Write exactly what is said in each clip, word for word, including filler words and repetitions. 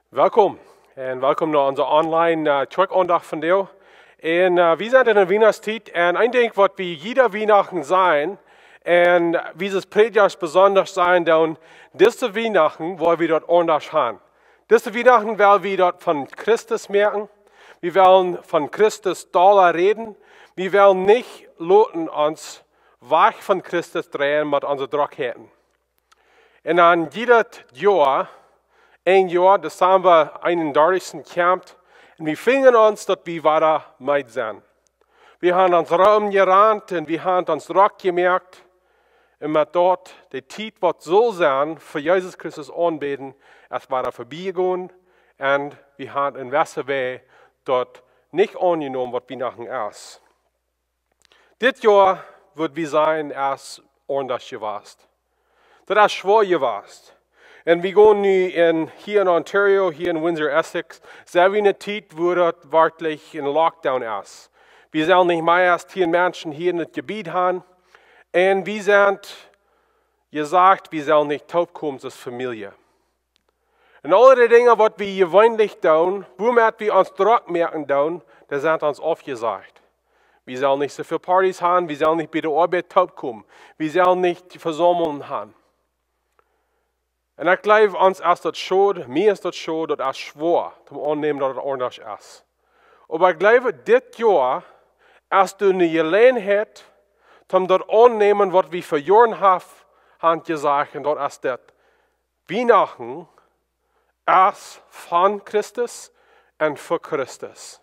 Welkom un welkom no onse online uh, Kjoakjaundacht vondoag. Un uh, wie sent enne Wienachtstiet un een Dinkj waut wie jieda Wienachten sajen un wie aus Prädjasch besonda sajen doonen, dise Wienachten woa wie daut aundasch han. Dise Wienachten well wie daut von Christus moakjen. Wie wellen von Christus dolla räden. Wie wellen nich loten ons wajch von Christus dreien met onse Drockheiten. Un dan jiedet Joa, een Joa, Dezamba eenendartichsten kjemt, un wie finjen ons daut wie wada meed sent. Wie han ons romjerant un wie han ons drock jemoakt. Un met daut, de Tiet waut sull sennen fa Jesus Christus aunbäden, es wada verbie jegonen. Un wie han en jewesse Wäaj daut nich aunjenomen waut Wienachten es. Dit Joa wudd wie sajen es aundasch jewast. Daut es schwoa jewast. Un wie gonen nu en, hia en Ontario, hia en Windsor, Essex, sent wie enne Tiet wua daut werkjlich en Lockdown es. Wie sellen nich mea aus tieen Menschen hia en daut Jebied han. Un wie sent jesajcht, wie sellen nich toopkomen aus Famielje. Un aule de Dinja waut wie jeweenlich doonen, woomet wie ons drock moaken doonen, dee sent ons aufjesajcht. Wie sellen nich soo väl Partys han, wie sellen nich bie de Oabeit toopkomen, wie sellen nich Vesaumlungen han. Un ekj jleew, ons es daut schod, mie es daut schod, daut es schwoa, toom aunnämen daut et aundasch es. Oba ekj jleew, dit Joa es doa eene Jeläajenheit, toom daut aunnämen waut wie ver Joaren haft, han jesajcht, un daut es dit. Wienachten es von Christus un fa Christus.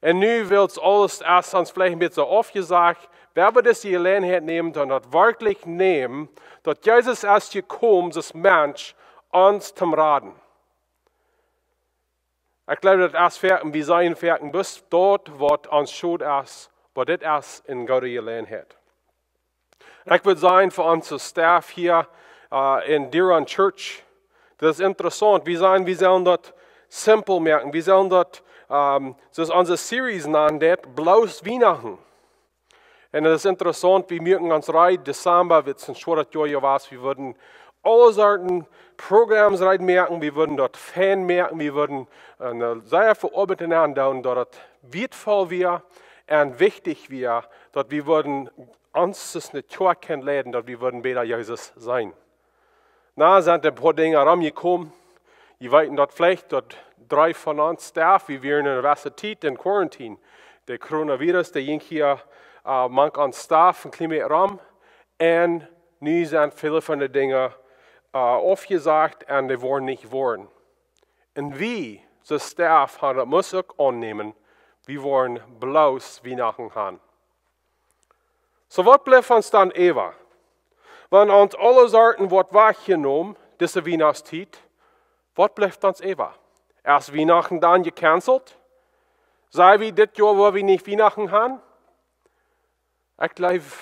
Un nu wiels aules es ons veleicht een bät soo aufjesajcht, woa wie dise Jeläajenheit nämen un daut werkjlich nämen, daut Jesus es jekomen aus Mensch ons toom raden. Ekj jleew daut es foaken, wie sajen foaken bloos daut waut ons schod es, oba dit es eene goode Jeläajenheit. Ekj wudd sajen fa onse Staff hia uh, en Deron Church, daut es interessaunt. Wie sajen, wie sellen daut simpel moaken. Wie sellen daut, um, soo aus onse Series nanen deit, bloos Wienachten. Un daut es interessaunt, wie moaken ons reed, Dezamba, wiels et een schwoaret Joa jewast, wie wudden aule Sorten Programms reed moaken, wie wudden daut fein moaken, wie wudden uh, sea väl Oabeit aun doonen, daut et wieetvoll wia un wichtich wia, daut wie wudden ons aus ne Kjoakj kjennen leiden, daut wie wudden bäta Jesus seenen. Nu sent een poa Dinja romjekomen. Jie weeten daut veleicht, daut dree von ons Staff, wie wieren enne jewesse Tiet en Quarantine. De Coronavirus, dee jinkj hia uh, mank ons Staff een kjlien bät rom. Un nu sent väle von de Dinja uh, aufjesajcht un dee woaren nich woaren. Un wie, soo aus Staff, han daut must uk aunnämen, wie woaren bloos Wienachten han. Soo, waut blift ons dan äwa? Wan ons aule Sorten woat wajchjenomen, dise Wienachtstiet, waut blift ons äwa? Es Wienachten dan jecancelt? Sent wie dit Joa, woa wie nich Wienachten han? Ekj jleew,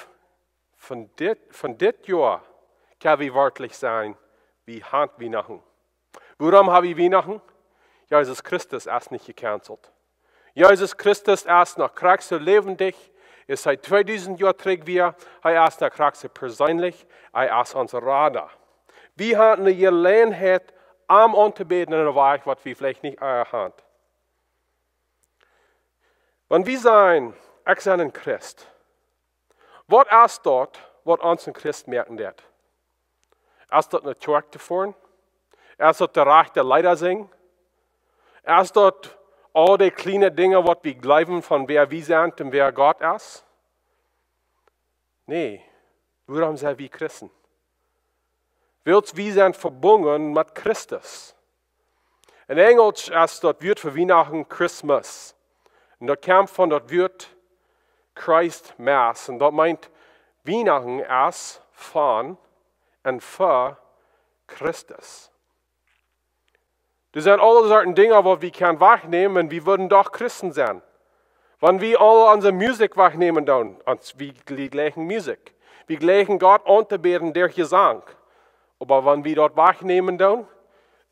von dit, von dit Joa kjenn wie werkjlich sajen, wie han Wienachten. Wuarom ha wie Wienachten? Jesus Christus es nich jecancelt. Jesus Christus es noch krakjt soo läwendich, aus hee tweedusent Joa trigj wia, hee es noch krakjt soo perseenlich, hee es ons Rada. Wie han eene Jeläajenheit, am auntobäden en eene Wajch, waut wie veleicht nich ea han. Wan wie sajen, ekj sie een Christ, waut es daut, waut ons een Christ moaken deit? Es daut ne Kjoakj to foaren? Es daut de rajchte Leeda sinjen? Es daut aul de kjliene Dinja, waut wie jleewen von wäa wie sent un wäa Gott es? Nä, wuarom sent wie Christen? Wiels wie sent vebungen met Christus. En Enjelsch es daut Wuat fa Wienachten Christmas. Un daut kjemt von daut Wuat Christ Mass. Un daut meent, Wienachten es von un fa Christus. Doa sent aule Sorten Dinja, waut wie kjennen wajchnämen, un wie wudden doch Christen sennen. Wan wie aul onse Musikj wajchnämen doonen, ons, wie jle-, jlikjen Musikj. Wie jlikjen Gott auntobäden derch Jesank. Oba wan wie daut wajchnämen doonen,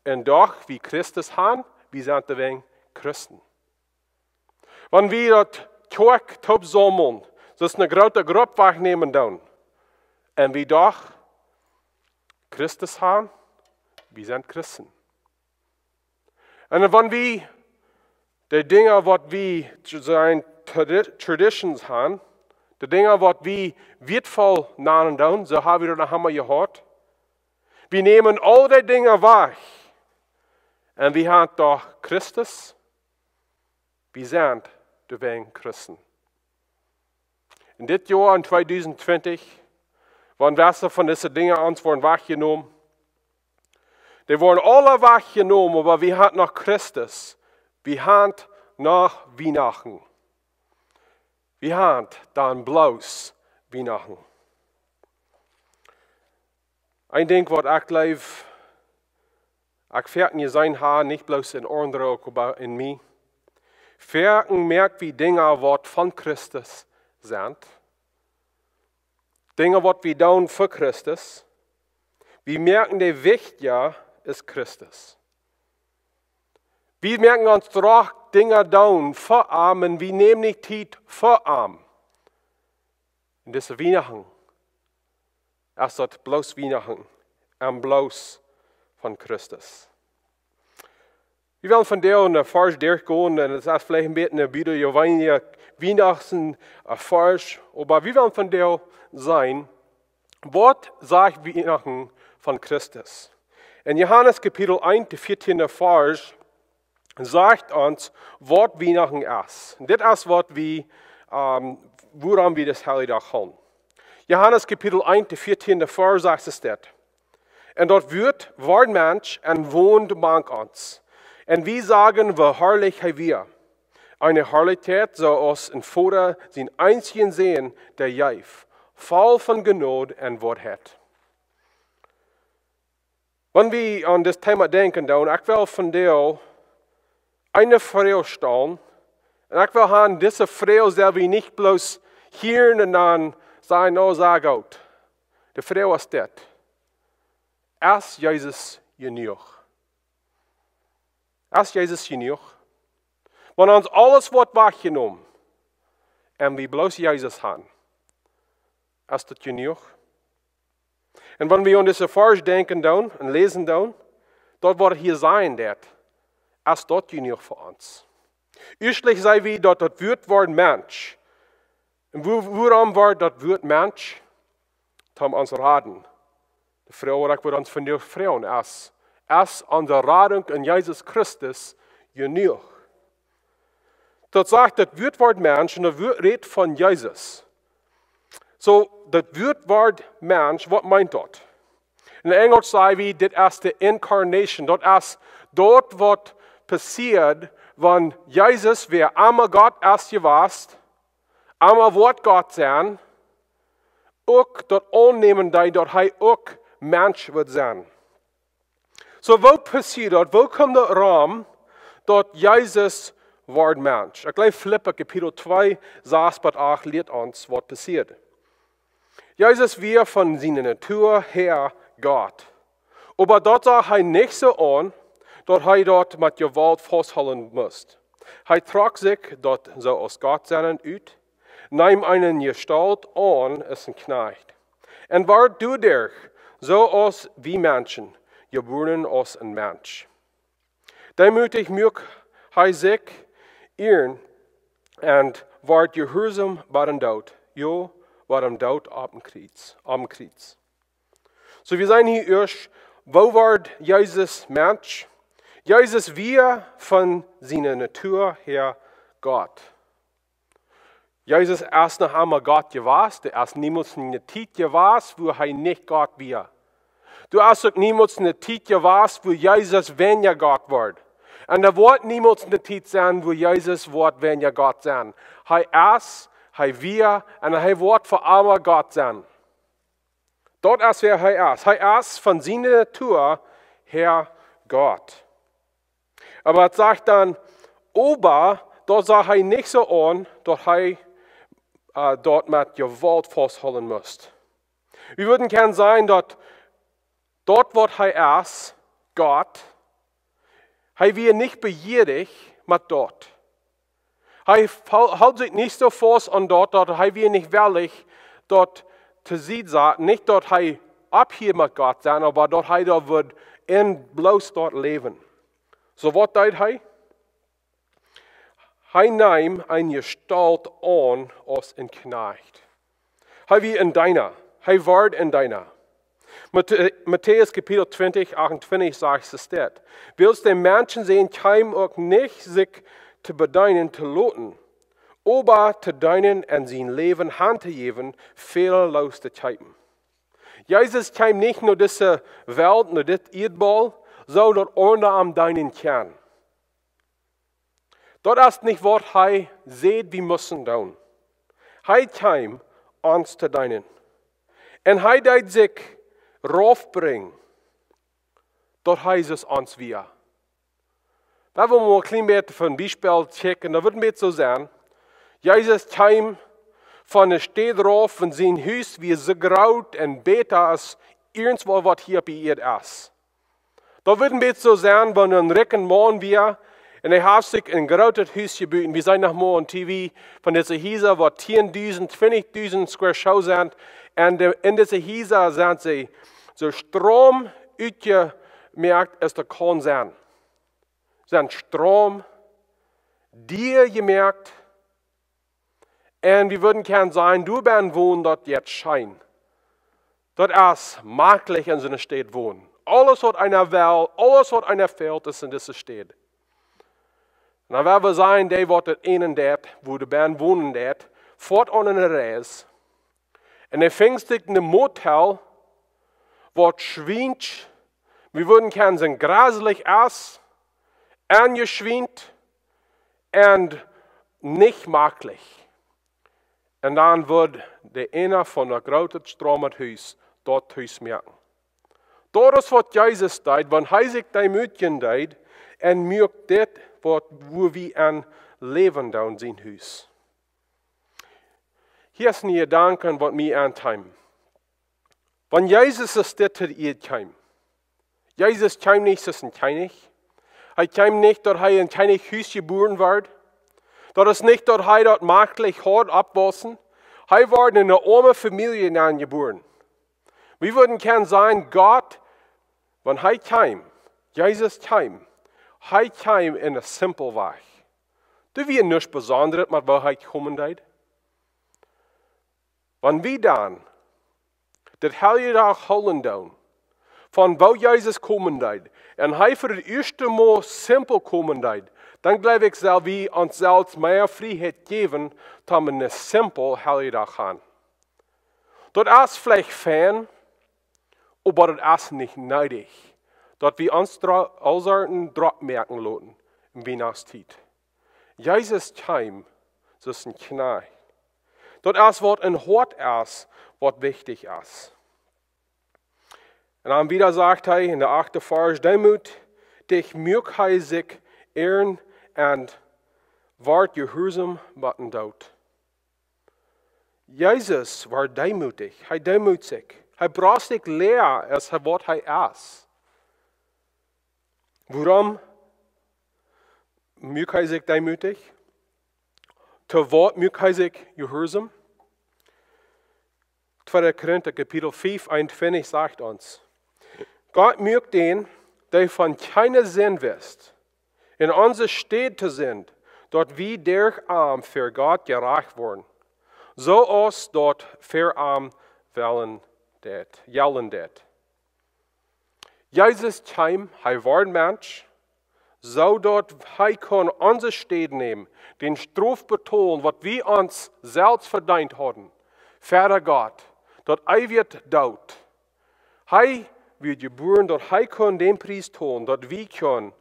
un doch wie Christus han, wie sent doawäajen Christen. Wan wie daut Kjoakj toop saumlen, daut es ne groote Grupp wajchnämen doonen, un wie doch Christus han, wie sent Christen. Un wan wie de Dinja, waut wie to sien tradi-, traditions han, de Dinja, waut wie wieetvoll nanen doonen, soo ha wie daut noch emma jehaut. Wie nämen aul de Dinja wajch. Un wie han doch Christus. Wie sent doawäajen Christen. En dit Joa, en tweedusent twintich, wan wese von dise Dinja ons woaren wajchjenomen, dee woaren aule wajchjenomen, oba wie han noch Christus. Wie han noch Wienachten. Wie han dan bloos Wienachten. Een Dinkj, waut ekj jleew, ekj foaken jeseenen ha, nich bloos en aundre, uk oba en mie. Foaken moak wie Dinja, waut von Christus sent. Dinja, waut wie doonen fa Christus. Wie moaken, de wichtja es Christus. Wie moaken ons drock Dinja doonen fa am un wie nämen nich Tiet fa am. En dise Wienachten es daut bloos Wienachten un bloos von Christus. Wie wellen vondoag een Varsch derchgonen, un et es veleicht een bät een Bibel, jo, weinje Wienachten, een Varsch, oba wie wellen vondoag seenen, waut sajcht Wienachten von Christus? En Johanes Kapitel eent, de vieetieende Varsch, sajcht ons, waut Wienachten es. Dit es waut wie, ähm, wuarom wie disen Heljedach hoolen. Johanes Kapitel eent, de vieetieende Varsch sajcht es dit: Un daut Wuat wort Mensch un wond mank ons. Un wie sagen, woo harlich hee wia. Eene Harlichkjeit, soo aus een Voda sienen eensjen Sän dee jeef, voll von Jnod un Woarheit. Wan wie aun dit Thema denkjen, dan, ekj well vondoag eene Froag stalen. Un ekj well han, dise Froag sell wie nich bloos hieren un dan sajen, oh, sea goot. De Froag es dit: Es Jesus jenuach? Es Jesus jenuach? Wan ons aules woat wajchjenomen un wie bloos Jesus han, es daut jenuach? Un wan wie aun dise Varsch denkjen dan un läsen dan, daut waut hia sajen deit, es daut jenuach fa ons? Ieeschtlich saj wie, daut daut Wuat wort Mensch. Un wua-, wuarom wort daut Wuat Mensch? Toom ons raden. De Froag, waut ekj wudd ons vondoag froagen, es, es onse Radunk en Jesus Christus jenuach? Daut sajcht, daut Wuat wort Mensch un daut Wuat rät von Jesus. Soo, daut Wuat wort Mensch, waut meent daut? En Enjelsch saj wie, dit es de Incarnation. Daut es daut, waut passieet, wan Jesus, wäa emma Gott es jewast, emma woat Gott sennen, uk daut aunnämen deed, daut hee uk Mensch wudd sennen. Soo, woo passieed daut? Woo kjeem daut rom, daut Jesus wort Mensch? Ekj jleew, Filippa Kapitel twee, sas bat acht lieet ons, waut passieed. Jesus wia von siene Natua häa Gott. Oba daut sach hee nich soo aun, daut hee daut met Jewault fausthoolen must. Hee trock sikj daut soo aus Gott sennen ut, neem eene Jestault aun aus een Kjnajcht, un wort doaderch soo aus wie Menschen, jebuaren aus een Mensch. Deemootich muak hee sikj ieren un wort jehuarsaum bat dän Doot, jo, bat dän Doot opp een Kjriez, aum Kjriez. Soo, wie seenen hia ieescht, woo wort Jesus Mensch? Jesus wia von siene Natua häa Gott. Jesus es noch emma Gott jewast. Doa es niemols eene Tiet jewast, wua hee nich Gott wia. Doa es uk niemols eene Tiet jewast, wua Jesus weinja Gott wort. Un doa woat niemols eene Tiet sennen, wua Jesus woat weinja Gott sennen. Hee es, hee wia un hee woat fa emma Gott sennen. Daut es, wäa hee es. Hee es von siene Natua häa Gott. Oba et sajcht dan, oba daut sach hee nich soo aun, daut hee, äh, daut met Jewault fausthoolen must. Wie wudden kjennen sajen, daut daut, waut hee es, Gott, hee wia nich bejierich met daut. Hee hol-, hilt sikj nich soo faust aun daut, daut hee wia nich wellich daut to Sied saten, nich daut hee opphieed met Gott sennen, oba daut hee doa wudd en bloos daut läwen. Soo waut deed hee? Hee neem eene Jestault aun aus een Kjnajcht. Hee wia een Deena. Hee wort een Deena. Matä-, Matäus Kapitel twintich, achtuntwintich sajcht et dit: Wiels de Menschensän kjeem uk nich sikj to bedeenen to loten, oba to deenen un sien Läwen hantojäwen, väle loos to kjeepen. Jesus kjeem nich no dise Welt, no dit Ieedbaul, soo daut aundre am deenen kjennen. Daut es nich waut hee säd wie musten doonen. Hee kjeem ons to deenen. Un hee deed sikj raufbrinjen, daut hee soo aus ons wia. Wan wie mol een kjlien bät von Biespel checken, dan wudd et soo sennen: Jesus kjeem von de Städ rauf, von sien Hus wia soo groot un bäta aus irjentwaut waut hia opp de Ieed es. Daut wudd soo sennen, wan een rikja Maun wia un hee haft sikj een grootet Hus jebut. Wie seenen noch mol opp T V von dise Hiesa, waut tieen dusent, twintich dusent square Schoo sent. Un de, en dise Hiesa sent see soo straum utjemoakt aus daut kaun sennen. Sent straum, dia jemoakt. Un wie wudden kjennen sajen, doa bennen wonen, daut jeit scheen. Daut es maklich en soone Städ wonen. Aules waut eena well, aules waut eena fält, es en dise Städ. Un dan woa wie sajen, dee waut daut eenen deit, wua dee bennen wonen deit, foat aun eene Reis. Un dan finjst du een Motel, waut schwiensch, wie wudden kjennen sajen, jreslich es, enjeschwient un nich maklich. Un dan wudd de eena von daut groote straume Hus daut Hus moaken. Daut es waut Jesus deed, wan hee sikj deemootjen deed un muak dit waut, wua wie aun läwen doonen, sien Hus. Hia es een Jedanke waut mie aunkjeem. Wan Jesus es dit to de Ieed kjeem. Jesus kjeem nich aus een Kjennich. Hee kjeem nich daut hee en een Kjennichshus jebuaren wort. Daut es nich daut hee daut maklich haud oppwaussen. Hee wort en eene oame Famielje nenjebuaren. Wie wudden kjennen sajen, Gott, wan hee kjeem, Jesus kjeem, hee kjeem en een simplen Wajch. Doa wia nuscht Besondret, oba woo hee komen deed. Wan wie dan daut Heljedach hoolen doonen, von woo Jesus komen deed, un hee fa daut ieeschte Mol simpel komen deed, dan jleew ekj, sell wie ons selfst mea Frieheit jäwen, toom een simplen Heljedach han. Daut es veleicht fein, oba daut es nich needich, daut wie ons dra-, aul soo een Drock moaken loten en Wienachtstiet. Jesus kjeem aus een Kjnajcht. Daut es waut een Hoat es, waut wichtich es. Un dan wieda sajcht hee en de achte Varsch: Deemootich muak hee sikj ieren un wort jehuarsom bat dän Doot. Jesus wort deemootich, hee deemootich sikj. Hee brocht sikj läa aus hee waut hee es. Wuarom muak hee sikj deemootich? To waut muak hee sikj jehuarsom? Tweede Korinta Kapitel fiew, eenuntwintich sajcht ons: Gott muak dän, dee von kjeene Sind wist, en onse Städ to Sind, daut wie derch am ver Gott jerajcht woaren, soo aus daut ver am wellen deit, jellen deit. Jesus kjeem, hee wort Mensch, soo daut hee kunn onse Städ nämen, dän Strof betolen, waut wie ons selfst vedeent hauden, ver Gott, daut hee wort doot. Hee wort jebuaren, daut hee kunn dän Pries tolen, daut wie kunnen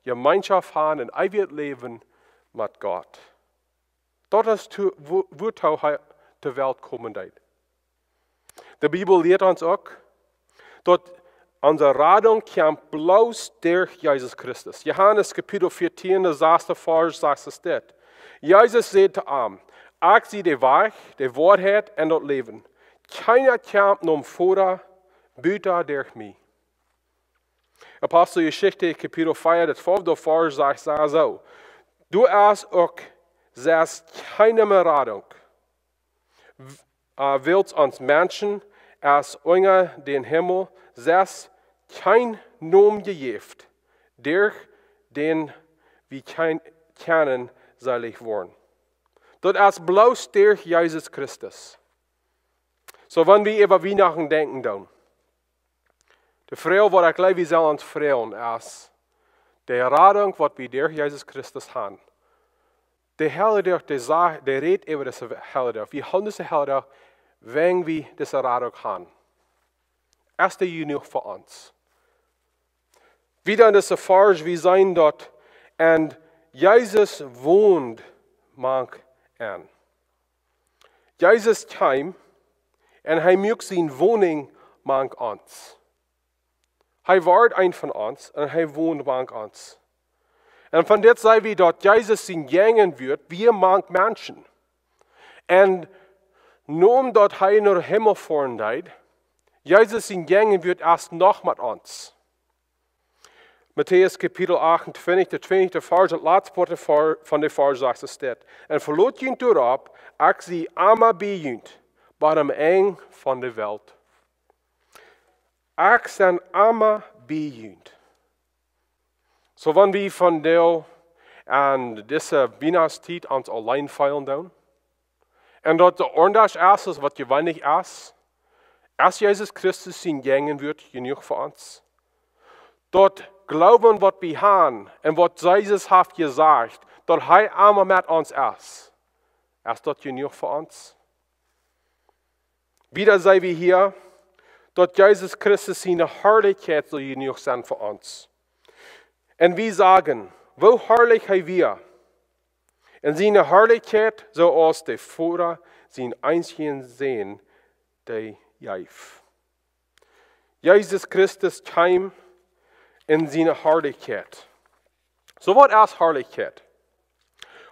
Jemeenschoft han un eewjet Läwen met Gott. Daut es to, wua-, wuatoo hee to Welt komen deed. De Bibel lieet ons uk, daut onse Radunk kjemt bloos derch Jesus Christus. Johanes Kapitel vieetieen, de sasste Varsch, sajcht et dit. Jesus säd to am: Ekj sie de Wajch, de Woarheit un daut Läwen. Kjeena kjemt nom Voda buta derch mie. Aposteljeschicht, Kapitel vea, de twalfte Varsch sajcht et soo: Doa es uk sest kjeene Radunk, w-, äh, wiels ons Menschen es unja dän Himmel sest kjeen Nomen jejäft, derch dän wie kjennen seelich woaren. Daut es bloos derch Jesus Christus. Soo, wan wie äwa Wienachten denkjen doonen, de Froag, waut ekj jleew, wie sellen ons froagen, es, de Radunk, waut wie derch Jesus Christus haben, de Heljedoag, de, sa- de rät äwa dise Heljedoag, wie haben dise Heljedoag, wäajen wie dise Radunk haben. Es dee jenuach fa ons? Wieda en dise Varsch, wie seenen daut, un Jesus wond mank an. Jesus kjeem un hee muak siene Woninj mank ons. Hee wort een von ons un hee wond mank ons. Un von dit seenen wie daut Jesus sien Jäajenwuat wia mank Menschen. Un nom daut hee nom Himmel foaren deed, Jesus sien Jäajenwuat es noch met ons. Matäus Kapitel achtuntwintich, de twintichste Varsch, daut latste Wort von de Varsch sajcht es dit: "Un veloot junt doaropp, ekj sie emma bie junt, bat aum Enj von de Welt." Ekj sie emma bie junt. Soo, wan wie vondoag aun dise Wienachtstiet ons auleen feelen doonen, un daut de aundasch es aus waut jeweenlich es, es Jesus Christus sien Jäajenwuat jenuach fa ons? Daut Gloowen, waut wie haben un waut Jesus haft jesajcht, daut hee emma met ons es, es daut jenuach fa ons? Wieda seenen wie hia, daut Jesus Christus siene Harlichkjeit saul jenuach sennen fa ons. Un wie sajen, woo harlich hee wia. Un siene Harlichkjeit, soo aus de Voda sienen eensjen Sän dee jeef. Jesus Christus kjeem en siene Harlichkjeit. Soo, waut es Harlichkjeit?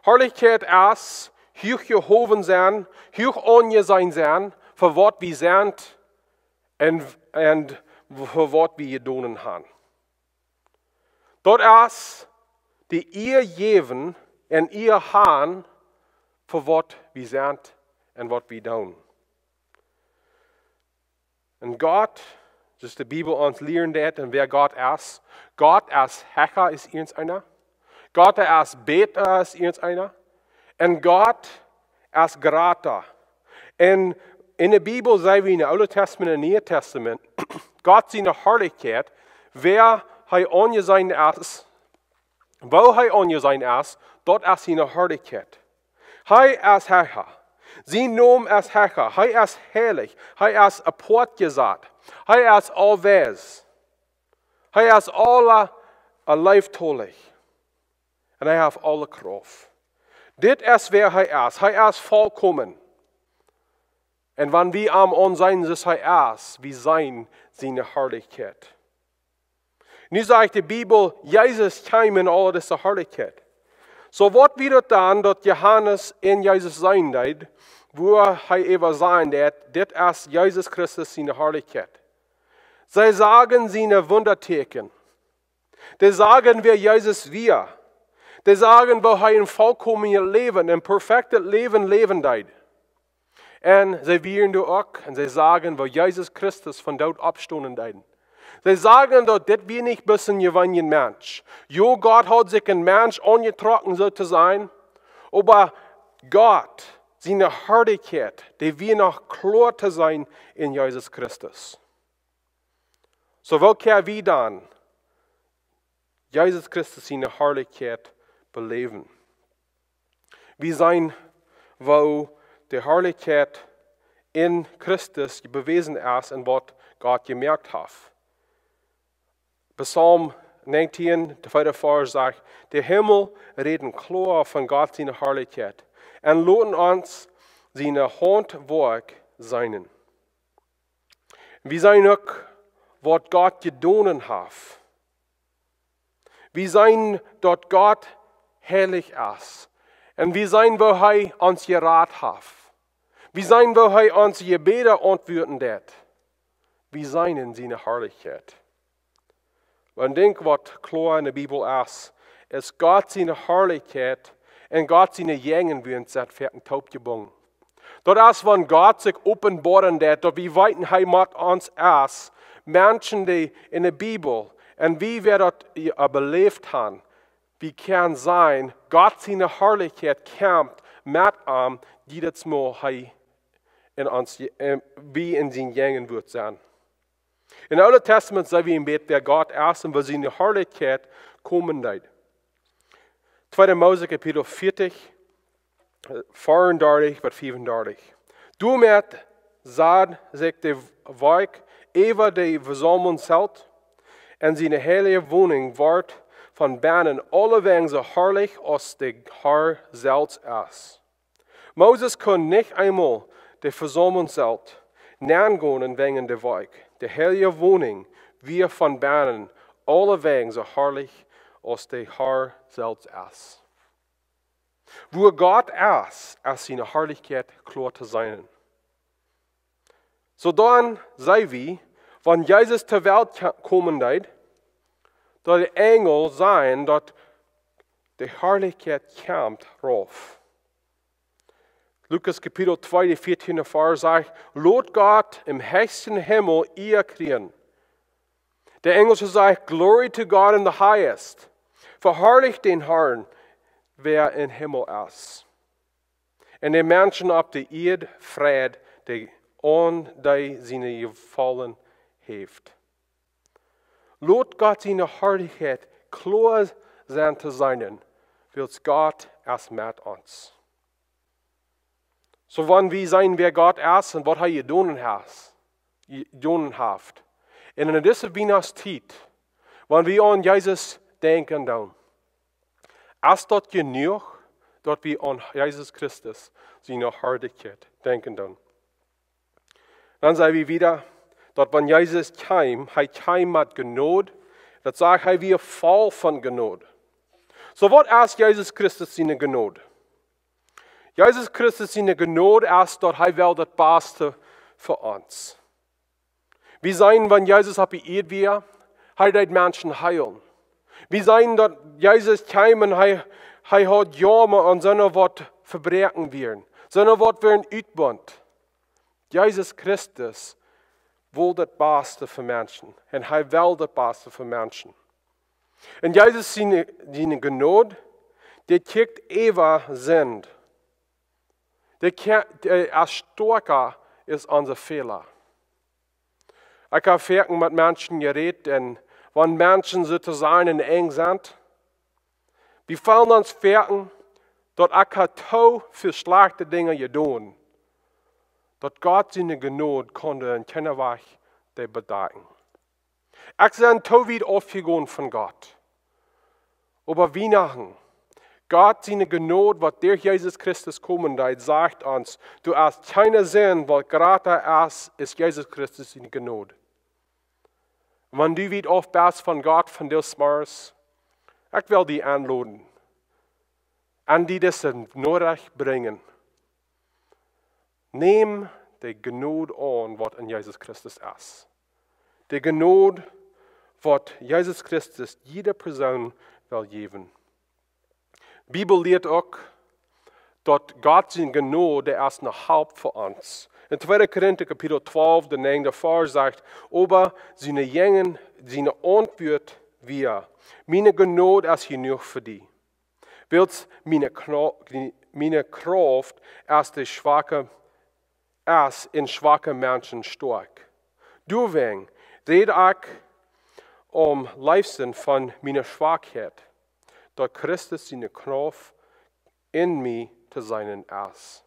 Harlichkjeit es huach jehowen sennen, huach aunjeseenen sennen fa waut wie sent un, un fa waut wie jedonen haben. Daut es de Ea jäwen un Ea haben fa waut wie sent un waut wie doonen. Un Gott, soo aus de Bibel ons lieren deit, un wäa Gott es, Gott es hecha aus irjent eena. Gott es bäta aus irjent eena. Un Gott es jrata. Un en de Bibel seenen wie, en daut Oole Tastament un Niee Tastament, Gott siene Harlichkjeit, wäa hee aunjeseenen es, woo hee aunjeseenen es, daut es siene Harlichkjeit. Hee es hecha. Sien Nomen es hecha. Hee es heilich. Hee es aupoat jesat. Hee es aulwies. Hee es aule, a leeftolich. Un hee haft aule Krauft. Dit es wäa hee es. Hee es volkomen. Un wan wie am aunseenen, soo aus hee es, wie seenen siene Harlichkjeit. Nu sajcht de Bibel, Jesus kjeem en aul dise Harlichkjeit. Soo, waut wia daut dan, daut Johanes en Jesus seenen deed, wua hee äwa säd, daut dit es Jesus Christus siene Harlichkjeit? See sagen siene Wundatieekjen. Dee sagen, wäa Jesus wia. Dee sagen, woo hee een volkomenet Läwen, een perfektet Läwen läwen deed. Un see wieren doa uk, un see sagen, woo Jesus Christus vom Doot oppstonen deed. See sagen, daut dit wia nich bloos een jeweenja Mensch. Jo, Gott haud sikj een Mensch aunjetrocken, soo to sajen, oba Gott siene Harlichkjeit, dee wia noch kloa to seenen en Jesus Christus. Soo, woo kjenn wie dan Jesus Christus siene Harlichkjeit beläwen? Wie seenen, woo de Harlichkjeit en Christus bewäsen es un waut Gott jemoakt haft. Psalm näajentieen, de vieede Varsch sajcht: "De Himmel räden kloa von Gott siene Harlichkjeit un loten ons siene Hauntwoakj seenen." Wie seenen uk, waut Gott jedonen haft. Wie seenen, daut Gott heilich es. Un wie seenen, woo hee ons jerat haft. Wie seenen, woo hee onse Jebäda auntwuaden deed. Wie seenen siene Harlichkjeit. Wan denkj, waut kloa en de Bibel es, es Gott siene Harlichkjeit un Gott siene Jäajenwuat sent foaken toopjebungen. Daut es, wan Gott sikj openboaren deed, daut wie weeten, hee met ons es. Menschen, dee en de Bibel, un wie, wäa daut, äh, beläft haben, Wie kjennen seenen, Gott siene Harlichkjeit kjemt met am, dee daut mol hee en ons, wie en sien Jäajenwuat sent. Em Oolen Tastament seenen wie en bät wäa Gott es un woo siene Harlichkjeit komen deed. Tweede Mose Kapitel vieetich, veeaundartich bat fiefendartich. Doamet sad sikj de Wolkj äwa de Vesaumlungszelt, un siene heilje Woninj wort von bennen aulewäajen soo harlich aus de Herr selfst es. Moses kunn nich eemol de Vesaumlungszelt nengonen wäajen de Wolkj. De heilje Woninj wia von bennen aulewäajen soo harlich aus de Herr selfst es. Wua Gott es, es siene Harlichkjeit kloa to seenen. Soo dan seenen wie, wan Jesus to Welt kje-, komen deed, daut de Enjel sajen, daut de Harlichkjeit kjemt rauf. Lukas Kapitel twee, de vieetieende Varsch sajcht: "Lot Gott em hechsten Himmel Ea kjrieen." De Enjel sajcht: "Glory to God in the highest." Veharlicht dän Herrn, wäa em Himmel es. Un de Menschen opp de Ieed Fräd, dee aun dee siene Jefaulen haft. Lot Gott siene Harlichkjeit kloa sennen to seenen, wiels Gott es met ons. Soo wan wie seenen, wäa Gott es un waut hee jedonen haft, jedonen haft. Un en dise Wienachtstiet, wan wie aun Jesus denkjen doonen, es daut jenuach, daut wie aun Jesus Christus siene Harlichkjeit denkjen doonen? Dan seenen wie wada, daut wan Jesus kjeem, hee kjeem met Jnod, daut sajcht, hee wia voll von Jnod. Soo waut es Jesus Christus siene Jnod? Jesus Christus siene Jnod es, daut hee well daut Baste fa ons. Wie seenen, wan Jesus opp de Ieed wia, hee deed Menschen heelen. Wie seenen, daut Jesus kjeem un hee, hee haud Joa aun soone waut vebroaken wieren, soone waut wieren utjebunden. Jesus Christus wull daut Baste fa Menschen. Un hee well daut Baste fa Menschen. Un Jesus siene, siene Jnod, dee kjikjt äwa Sind. Dee kjikjt, dee es stoakja aus onse Fäla. Ekj hab foaken met Menschen jerät un wan Menschen soo to sajen en Enj sent, wie feelen ons foaken, daut ekj hab too väl schlajchte Dinja jedonen, daut Gott siene Jnod kunn en kjeenen Wajch dee bedakjen. Ekj sie too wiet aufjegonen von Gott. Oba Wienachten, Gott siene Jnod, waut derch Jesus Christus komen deed, sajcht ons, doa es kjeene Sind, waut jrata es, aus Jesus Christus siene Jnod. Wan du wiet auf best von Gott vondoag zemorjes, ekj well die enloden, aun die dise Norecht brinjen. Nem de Jnod aun, waut en Jesus Christus es. De Jnod, waut Jesus Christus jiede Persoon well jäwen. De Bibel lieet uk, daut Gott siene Jnod, dee es ne Help fa ons. En tweede Korinta Kapitel twalf, de näajende Varsch sajcht: "Oba siene Jäajen-, siene Auntwuat wia: Miene Jnod es jenuach fa die. Wiels miene Kno-, miene Krauft es de schwake, es en schwake Menschen stoakj. Doawäajen räd ekj aum leefsten von miene Schwakheit, daut Christus siene Krauft en mie to seenen es."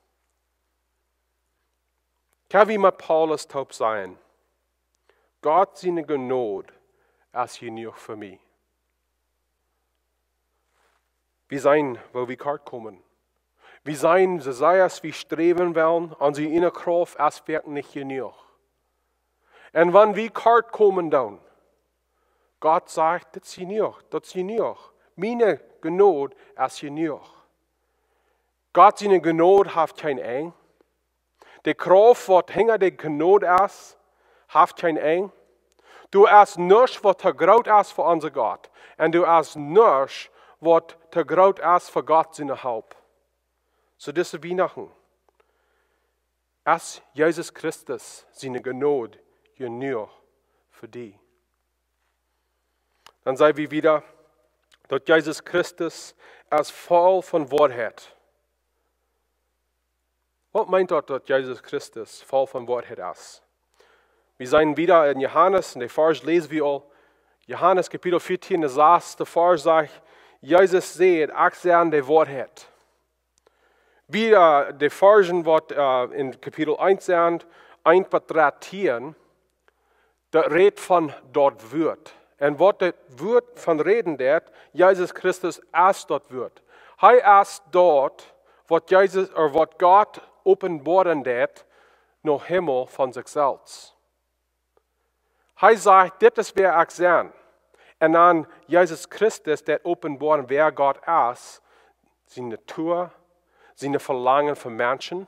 Kjenn wie met Paulus toop sajen: "Gott siene Jnod es jenuach fa mie." Wie seenen, woo wie kort komen. Wie seenen, soo sea aus wie sträwen wellen, onse ieejne Krauft es werkjlich nich jenuach. Un wan wie kort komen doonen, Gott sajcht: "Daut es jenuach, daut es jenuach. Miene Jnod es jenuach." Gott siene Jnod haft kjeen Enj. De Krauft, waut hinja de Jnod es, haft kjeen Enj. Doa es nuscht, waut too groot es fa onse Gott. Un doa es nuscht, waut too groot es fa Gott siene Help. Soo dise Wienachten, es Jesus Christus siene Jnod jenuach fa die? Dan saj wie wada, Daut Jesus Christus es voll von Woarheit. Waut meent daut, daut Jesus Christus voll von Woarheit es? Wie seenen wada en Johanes, en de Varsch läsen wie aul, Johanes Kapitel vieetieen, de sasste Varsch sajcht, Jesus säd: "Ekj sie de Woarheit." Wada de Varschen waut, äh, en Kapitel eent sent, eent bat dartieen, daut rät von daut Wuat. Un waut daut Wuat von räden deed, Jesus Christus es daut Wuat. Hee es daut, waut Jesus, ooda waut Gott openboaren deed, no Himmel von sikj selfst. Hee sajcht: "Dit es wäa ekj sie." Un dan Jesus Christus deed openboaren, wäa Gott es, siene Natua, siene Velangen fa Menschen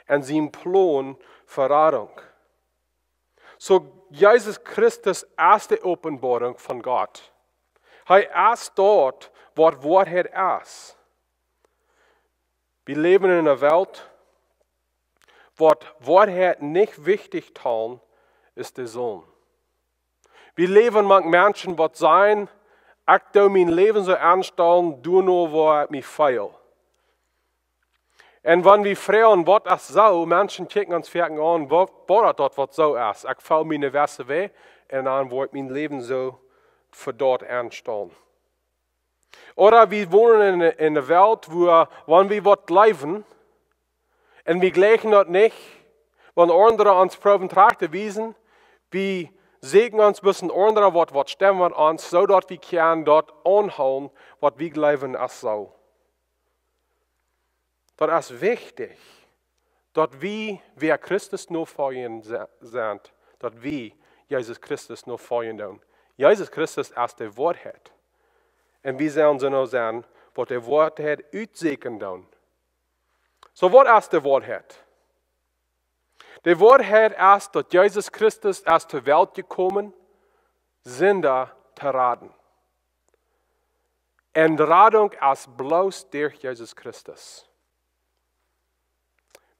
un sien Plon fa Radunk. Soo, Jesus Christus es de Openboarunk von Gott. Hee es daut, waut Woarheit es. Wie läwen en eene Welt, waut Woarheit nich wichtich talen, es de Sind. Wie läwen mank Menschen, waut sajen: "Ekj doo mien Läwen soo aunstalen, doano woo ekj mie feel." Un wan wie froagen: "Waut es soo?", Menschen kjikjen ons foaken aun: "Waut, waut es daut, waut soo es? Ekj feel mie ne jewesse Wäaj, un dan woa ekj mien Läwen soo fa daut aunstalen." Ooda wie wonen en, en eene Welt, wua, wan wie waut jleewen, un wie jlikjen daut nich, wan aundre ons proowen trajcht to wiesen, wie sieekjen ons bloos en aundre waut, waut stemmen met ons, soo daut wie kjennen daut aunhoolen, waut wie jleewen es soo. Daut es wichtich, daut wie, wäa Christus nofoljen se-, sent, daut wie Jesus Christus nofoljen doonen. Jesus Christus es de Woarheit. Un wie sellen soo sennen, waut de Woarheit utsieekjen doonen. Soo, waut es de Woarheit? De Woarheit es, daut Jesus Christus es to Welt jekomen, Sinda to raden. Un Radunk es bloos derch Jesus Christus.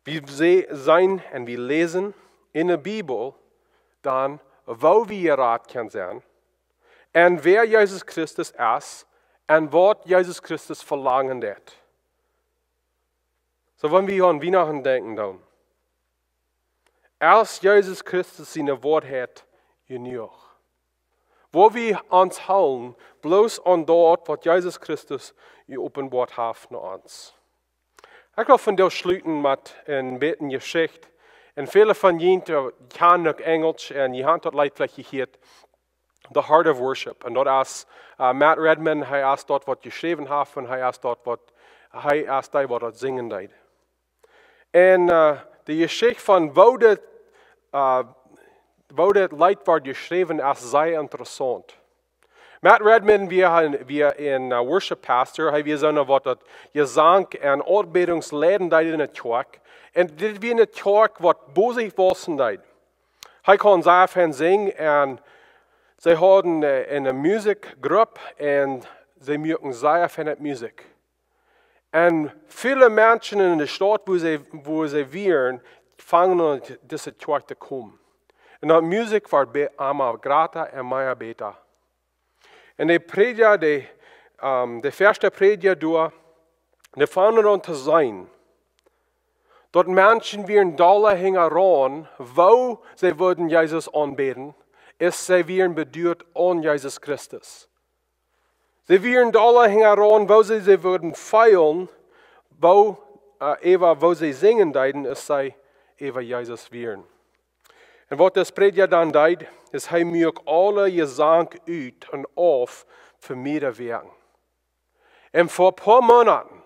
Wie se-, seenen un wie läsen en de Bibel dan, woo wie jerat kjennen sennen, un wäa Jesus Christus es, un waut Jesus Christus velangen deed. Soo, wan wie aun Wienachten denkjen dan, es Jesus Christus siene Woarheit jenuach? Woo wie ons hoolen, bloos aun daut, waut Jesus Christus jeopenboat haft no ons? Ekj well vondoag schluten met een bät Jeschicht. Un väle von junt, äh, kjanen uk Enjelsch, un jie haben daut Leet veleicht jehieet, The Heart of Worship. Un daut es, äh, Matt Redman, hee es daut waut jeschräwen haft, un hee es daut waut, hee es dee waut daut sinjen deed. Un, äh, de Jeschicht von woo dit, äh, woo dit Leet wort jeschräwen, es sea interessaunt. Matt Redman wia, wia een, äh, Worship Pastor, hee wia soona waut daut Jesank un Aunbädunk leiden deed en de Kjoakj. Un dit wia eene Kjoakj waut bosich wausen deed. Hee kunn sea fein sinjen un see hauden, äh, eene Musikjgrupp un see muaken sea feine Musikj. Un väle Menschen en de Staut, wua see, wua see wieren, fungen aun dise Kjoakj to komen. Un daut Musikj wort be-, emma jrata un mea bäta. Un de Prädja, de, ähm, de ieeschta Prädja doa, dee fungen aun to seenen, daut Menschen wieren dolla hinjaraun, woo see wudden Jesus aunbäden, aus see wieren beduat aun Jesus Christus. See wieren dolla hinjaraun, woo see, see wudden feelen, woo, äh, äwa woo see sinjen deeden, aus see äwa Jesus wieren. Un waut dis Prädja dan deed, es, hee muak aule Jesank ut un auf fa mea Wäakj. Un fa een poa Moonaten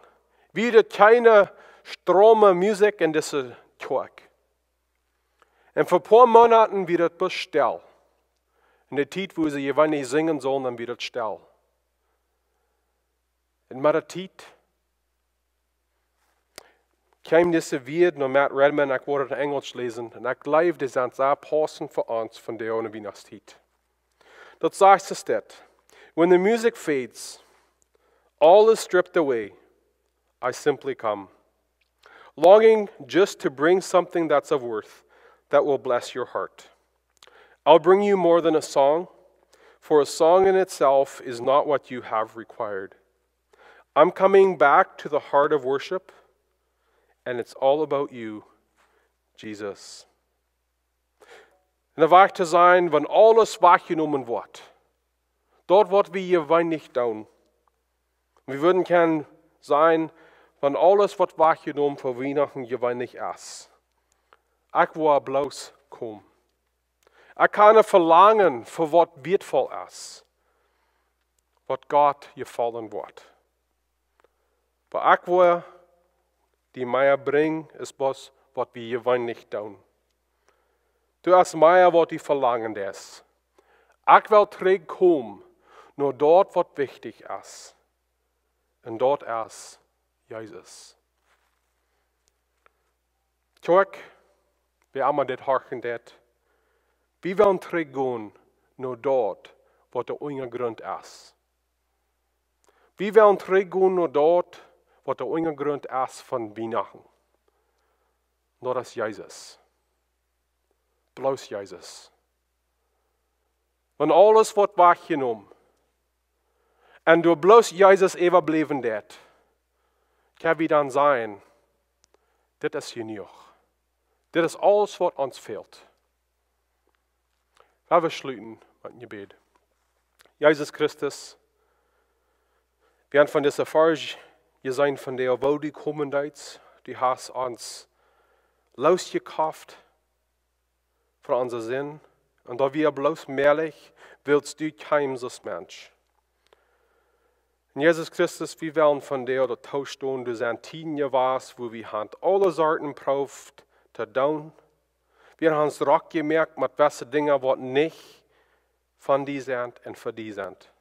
wia daut kjeene stromme Musikj en dise Kjoakj. Un fa een poa Moonaten wia daut bloos stell. En de Tiet, wua see jeweenlich sinjen sullen, dan wia daut stell. Un met de Tiet kjeem dise Wieed no Matt Redman, ekj wull daut en Enjelsch läsen, un ekj jleew, dee sent sea paussent fa ons vondoag en de Wienachtstiet. Daut sajcht soo dit: "When the music fades, all is stripped away, I simply come, longing just to bring something that's of worth, that will bless your heart. I'll bring you more than a song, For a song in itself is not what you have required. I'm coming back to the heart of worship, and it's all about you, Jesus. En de Wajch to sennen, wan aules wajchjenomen woat. Daut waut wie jeweenlich doonen. Wie wudden kjennen sennen, wan aules waut wajchjenomen fa Wienachten jeweenlich es. Ekj woa bloos komen. Ekj kaun een Velangen fa waut wieetvoll es. Waut Gott jefaulen woat. Oba ekj woa die mea brinjen, es bloos waut wie jeweenlich doonen. Doa es mea waut du velangen deist. Ekj well trigjkomen no daut waut wichtich es. Un daut es Jesus. Kjoakj, wäa emma dit horchen deit, wie wellen trigjgonen no daut waut de Unjagrunt es. Wie wellen trigjgonen no daut waut de Unjagrunt es von Wienachten. Daut es Jesus. Bloos Jesus. Wan aules woat wajchjenomen. Un doa bloos Jesus äwabliewen deit. Kjenn wie dan sajen, dit es jenuach. Dit es aules waut ons fält. Lot ons schluten met een Jebäd. Jesus Christus, wie haben von dise Varsch jeseenen von dee, woo du komen deist, du hast ons loosjekoft von onse Sind. Un daut wia bloos mäajlich, wiels du kjeemst aus Mensch. Un Jesus Christus, wie wellen von dee daut toostonen, doa sent Tieden jewast, wua wie haben aule Sorten proowt to doonen. Wie haben ons drock jemoakt met jewesse Dinja waut nich von die sent un fa die sent.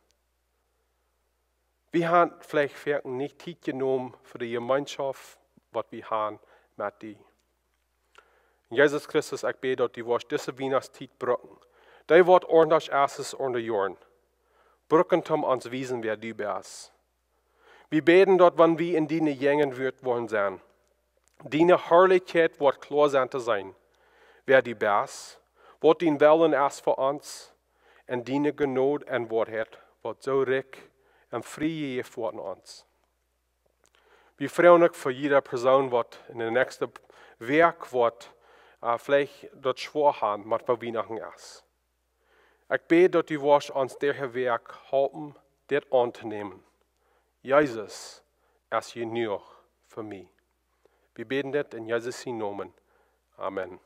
Wie haben veleicht foaken nich Tiet jenomen fa de Jemeenschoft waut wie haben met die. Un Jesus Christus, ekj bäd daut du woascht dise Wienachtstiet brucken. Dee woat aundasch es aus aundre Joaren. Brucken toom ons wiesen wäa du best. Wie bäden daut wan wie en diene Jäajenwuat woaren sennen, diene Harlichkjeit woat kloa sennen to seenen. Wäa du best, waut dien Wellen es fa ons, un diene Jnod un Woarheit woat soo rikj un frie jejäft woaren ons. Wie freien ons fa jieda Persoon waut en de näakjste Wäakj woat, äh, veleicht daut schwoa haben met waut Wienachten es. Ekj bäd daut du woascht ons dise Wäakj halpen, dit auntonämen. Jesus es jenuach fa mie. Wie bäden dit en Jesus sienen Nomen. Amen.